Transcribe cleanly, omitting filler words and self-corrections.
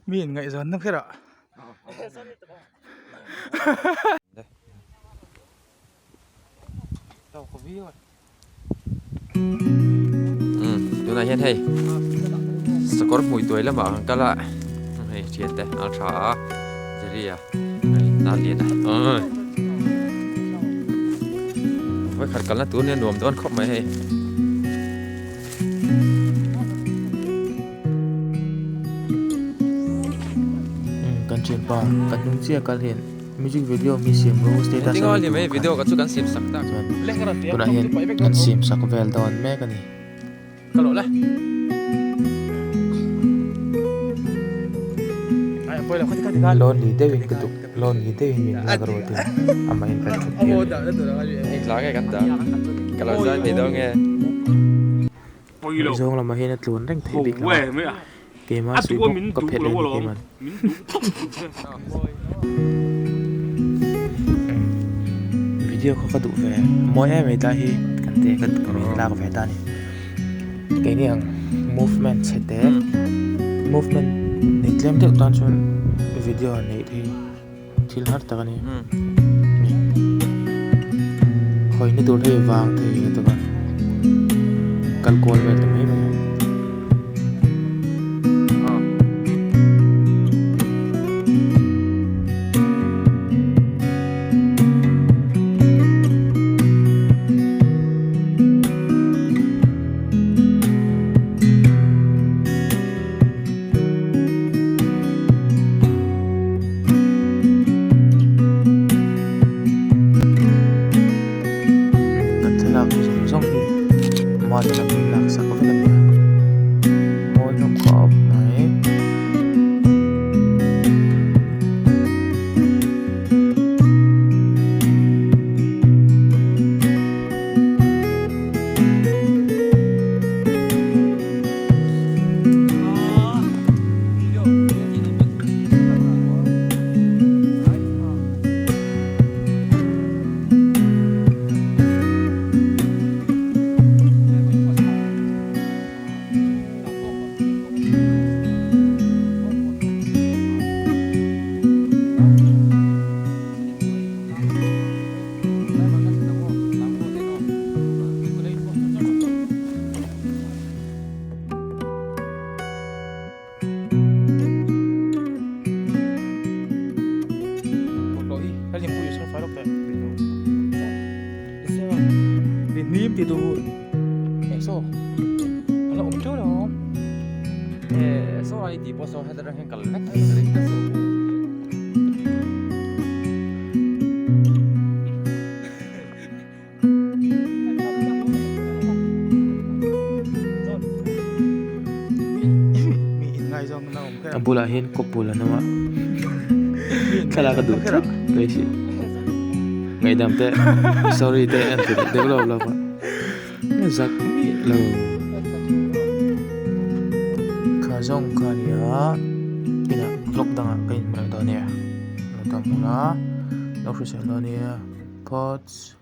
Mi in ngaihzawn na kher ah. Tunah hian hei sakawr hmui tuai lamah kan kal a hei thian te a tha a Jerry a hei nan lian a vawikhat kalna tur nia nuam dawn khawp mai hei. Kan thianpa kan hnung chiah kal hian music video mi siam ru status a mi tur video ka chu kan siam sak tak chuan tunah hian kan siam sak vel dawn mek a ni. Lonely deuhin ka duk lonely deuhin min lak ru tin amah in kan thut tir leh. Tla nge kan dah ka lo zai thei dawn nge. Ngaihzawng lamah hian a tluan reng theih bik lo a, keimah suih bawk ka phet leh a ni keiman. Video kha ka duh ve mawi em mai ta hi kan te ka min lak ve ta a ni. Keini ang movement chhe te movement nei tlem deuh tan chuan video neih hi thil har tak a ni. Hawina tur hei vang thei lutuk a kal kual vel ta mai mai a. Kan thlalak zawng zawng hi mahni lam in lak sak vek a ni a mawi hlawm khawp mai. A bulah hian couple an awm a thlalak a duh thut mai si ngaihdam te sorry te an ti leh deuh lo lo a zak miah lo kha zawng kha a ni a inah vlog dangah ka inhmu leh dawn nia lo dam hmun a lo hrisel dawn nia phawts.